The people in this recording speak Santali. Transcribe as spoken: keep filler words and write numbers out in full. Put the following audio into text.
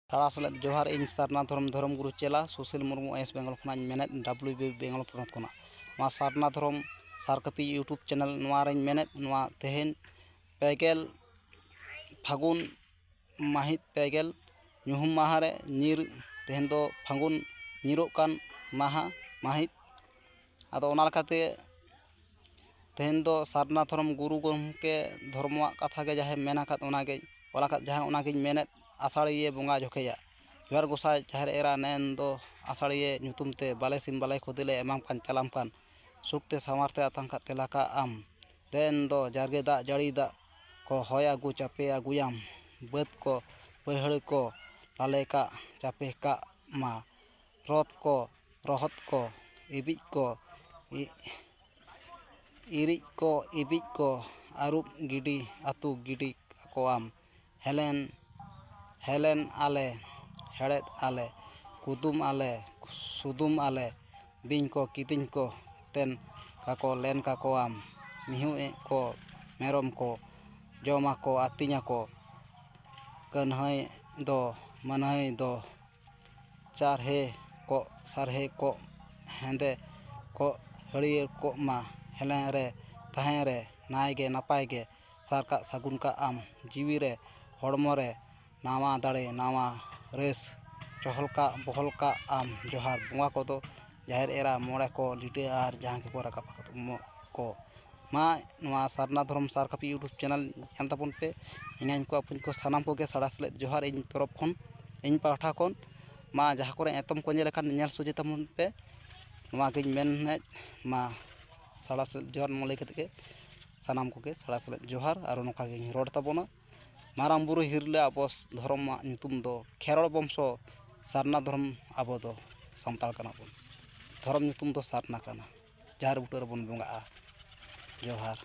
ᱥᱟᱲᱟ ᱥᱮᱞᱮᱫ ᱡᱚᱦᱟᱨ᱾ ᱤᱧ ᱥᱟᱨᱱᱟ ᱫᱷᱚᱨᱚᱢ ᱫᱷᱚᱨᱚᱢ ᱜᱩᱨᱩ ᱪᱮᱞᱟ ᱥᱩᱥᱤᱞ ᱢᱩᱨᱢᱩ, ᱳᱭᱮᱥᱴ ᱵᱮᱝᱜᱚᱞ ᱠᱷᱚᱱᱟᱜ ᱤᱧ ᱢᱮᱱᱮᱫ, ᱰᱟᱵᱽᱞᱤᱭᱩ ᱵᱤ ᱵᱮᱝᱜᱚᱞ ᱯᱚᱱᱚᱛ ᱠᱷᱚᱱᱟᱜ᱾ ᱱᱚᱣᱟ ᱥᱟᱨᱱᱟ ᱫᱷᱚᱨᱚᱢ ᱥᱟᱨᱠᱟᱹᱯᱤ YouTube ᱪᱮᱱᱮᱞ ᱱᱚᱣᱟ ᱨᱮᱧ ᱢᱮᱱᱮᱫ, ᱱᱚᱣᱟ ᱛᱮᱦᱮᱧ ᱯᱮ ᱜᱮᱞ ᱯᱷᱟᱹᱜᱩᱱ ᱢᱟᱹᱦᱤᱛ ᱯᱮ ᱜᱮᱞ ᱧᱩᱦᱩᱢ ᱢᱟᱦᱟ ᱨᱮ ᱧᱤᱨ, ᱛᱮᱦᱮᱧ ᱫᱚ ᱯᱷᱟᱹᱜᱩᱱ ᱧᱤᱨᱚᱜ ᱠᱟᱱ ᱢᱟᱦᱟ ᱢᱟᱹᱦᱤᱛ᱾ ᱟᱫᱚ ᱚᱱᱟ ᱞᱮᱠᱟᱛᱮ ᱛᱮᱦᱮᱧ ᱫᱚ ᱥᱟᱨᱱᱟ ᱫᱷᱚᱨᱚᱢ ᱜᱩᱨᱩ ᱜᱚᱢᱠᱮ ᱫᱷᱚᱨᱢᱚᱣᱟᱜ ᱠᱟᱛᱷᱟ ᱜᱮ ᱡᱟᱦᱟᱸᱭ ᱢᱮᱱ ᱟᱠᱟᱫ, ᱚᱱᱟᱜᱮ ᱚᱞ ᱟᱠᱟᱫ, ᱡᱟᱦᱟᱸ ᱚᱱᱟᱜᱤᱧ ᱢᱮᱱᱮᱫ, ᱟᱥᱟᱲᱤᱭᱟᱹ ᱵᱚᱸᱜᱟ ᱡᱚᱠᱷᱮᱭᱟ᱾ ᱡᱚᱦᱟᱨ ᱜᱚᱸᱥᱟᱭ ᱡᱟᱦᱮᱨ ᱮᱨᱟ, ᱱᱮᱱ ᱫᱚ ᱟᱥᱟᱲᱤᱭᱟᱹ ᱧᱩᱛᱩᱢ ᱛᱮ ᱵᱟᱞᱮ ᱥᱤᱢ ᱵᱟᱞᱮ ᱠᱷᱚᱫᱮ ᱞᱮ ᱮᱢᱟᱢ ᱠᱟᱱ ᱪᱟᱞᱟᱢ ᱠᱟᱱ, ᱥᱩᱠ ᱛᱮ ᱥᱟᱶᱟᱨ ᱛᱮ ᱟᱛᱟᱝ ᱠᱟᱜ ᱛᱮᱞᱟ ᱠᱟᱜ ᱟᱢ᱾ ᱫᱮᱱ ᱫᱚ ᱡᱟᱨᱜᱮ ᱫᱟᱜ ᱡᱟᱹᱲᱤ ᱫᱟᱜ ᱠᱚ ᱦᱚᱭ ᱟᱹᱜᱩ ᱪᱟᱯᱮ ᱟᱹᱜᱩᱭᱟᱢ᱾ ᱵᱟᱹᱫᱽ ᱠᱚ ᱵᱟᱹᱭᱦᱟᱹᱲ ᱠᱚ ᱞᱟᱞᱮ ᱠᱟᱜ ᱪᱟᱯᱮ ᱠᱟᱜ ᱢᱟ᱾ ᱨᱚᱛ ᱠᱚ ᱨᱚᱦᱚᱫ ᱠᱚ ᱤᱵᱤᱡ ᱠᱚ ᱤ- ᱤᱨᱤᱡ ᱠᱚ ᱤᱵᱤᱡ ᱠᱚ ᱟᱹᱨᱩᱵ ᱜᱤᱰᱤ ᱟᱹᱛᱩ ᱜᱤᱰᱤ ᱠᱟᱠᱚᱣᱟᱢ᱾ ᱦᱮᱞᱮᱱ ᱦᱮᱞᱮᱱ ᱟᱞᱮ ᱦᱮᱲᱮᱫ ᱟᱞᱮ ᱠᱩᱫᱩᱢ ᱟᱞᱮ ᱥᱩᱫᱩᱢ ᱟᱞᱮ ᱵᱤᱧ ᱠᱚ ᱠᱤᱫᱤᱧ ᱠᱚ ᱛᱮᱱ ᱠᱟᱠᱚ ᱞᱮᱱ ᱠᱟᱠᱚᱣᱟᱢ᱾ ᱢᱤᱦᱩ ᱮ ᱠᱚ ᱢᱮᱨᱚᱢ ᱠᱚ ᱡᱚᱢᱟᱠᱚ ᱟᱹᱛᱤᱧᱟᱠᱚ᱾ ᱠᱟᱹᱱᱦᱟᱹᱭ ᱫᱚ ᱢᱟᱹᱱᱦᱟᱹᱭ ᱫᱚ ᱪᱟᱨᱦᱮ ᱠᱚᱜ ᱥᱟᱨᱦᱮ ᱠᱚᱜ ᱦᱮᱸᱫᱮ ᱠᱚᱜ ᱦᱟᱹᱨᱭᱟᱹᱲ ᱠᱚᱜ ᱢᱟ᱾ ᱦᱮᱞᱮ ᱨᱮ ᱛᱟᱦᱮᱸ ᱨᱮ ᱱᱟᱭ ᱜᱮ ᱱᱟᱯᱟᱭ ᱜᱮ ᱥᱟᱨ ᱠᱟᱜ ᱥᱟᱹᱜᱩᱱ ᱠᱟᱜ ᱟᱢ᱾ ᱡᱤᱣᱤ ᱨᱮ ᱦᱚᱲᱢᱚ ᱨᱮ ᱱᱟᱣᱟ ᱫᱟᱲᱮ ᱱᱟᱣᱟ ᱨᱟᱹᱥ ᱪᱚᱦᱚᱞ ᱠᱟᱜ ᱵᱚᱦᱚᱞ ᱠᱟᱜ ᱟᱢ᱾ ᱡᱚᱦᱟᱨ ᱵᱚᱸᱜᱟ ᱠᱚᱫᱚ ᱡᱟᱦᱮᱨ ᱮᱨᱟ ᱢᱚᱬᱮ ᱠᱚ ᱞᱤᱴᱟᱹ ᱟᱨ ᱡᱟᱦᱟᱸ ᱜᱮᱠᱚ ᱨᱟᱠᱟᱵ ᱟᱠᱟᱫ ᱩᱢᱩᱜ ᱠᱚ ᱢᱟ᱾ ᱱᱚᱣᱟ ᱥᱟᱨᱱᱟ ᱫᱷᱚᱨᱚᱢ ᱥᱟᱨ ᱠᱟᱹᱯᱤ YouTube ᱪᱮᱱᱮᱞ ᱧᱮᱞ ᱛᱟᱵᱚᱱ ᱯᱮ᱾ ᱮᱸᱜᱟᱧ ᱠᱚ ᱟᱯᱩᱧ ᱠᱚ ᱥᱟᱱᱟᱢ ᱠᱚᱜᱮ ᱥᱟᱲᱟ ᱥᱮᱞᱮᱫ ᱡᱚᱦᱟᱨ ᱤᱧ ᱛᱚᱨᱚᱯ ᱠᱷᱚᱱ, ᱤᱧ ᱯᱟᱦᱴᱟ ᱠᱷᱚᱱ᱾ ᱢᱟ ᱡᱟᱦᱟᱸ ᱠᱚᱨᱮ ᱮᱛᱚᱢ ᱠᱚ ᱧᱮᱞ ᱟᱠᱟᱱ ᱧᱮᱞ ᱥᱚᱡᱷᱮ ᱛᱟᱵᱚᱱ ᱯᱮ᱾ ᱱᱚᱣᱟ ᱜᱤᱧ ᱢᱮᱱᱮᱫ, ᱢᱟ ᱥᱟᱲᱟ ᱥᱮᱞᱮᱫ ᱡᱚᱦᱟᱨ ᱱᱚᱣᱟ ᱞᱟᱹᱭ ᱠᱟᱛᱮ ᱜᱮ ᱥᱟᱱᱟᱢ ᱠᱚᱜᱮ ᱥᱟᱲᱟ ᱥᱮᱞᱮᱫ ᱡᱚᱦᱟᱨ᱾ ᱟᱨ ᱱᱚᱝᱠᱟ ᱜᱤᱧ ᱨᱚᱲ ᱛᱟᱵᱚᱱᱟ᱾ ᱢᱟᱨᱟᱝ ᱵᱩᱨᱩ ᱦᱤᱨᱞᱟᱹ ᱟᱵᱚ ᱫᱷᱚᱨᱚᱢᱟᱜ ᱧᱩᱛᱩᱢ ᱫᱚ ᱠᱷᱮᱨᱣᱟᱲ ᱵᱚᱝᱥᱚ ᱥᱟᱨᱱᱟ ᱫᱷᱚᱨᱚᱢ᱾ ᱟᱵᱚ ᱫᱚ ᱥᱟᱱᱛᱟᱲ ᱠᱟᱱᱟ ᱵᱚᱱ᱾ ᱫᱷᱚᱨᱚᱢ ᱧᱩᱛᱩᱢ ᱫᱚ ᱥᱟᱨᱱᱟ ᱠᱟᱱᱟ᱾ ᱡᱟᱦᱮᱨ ᱵᱩᱴᱟᱹ ᱨᱮᱵᱚᱱ ᱵᱚᱸᱜᱟᱜᱼᱟ᱾ ᱡᱚᱦᱟᱨ᱾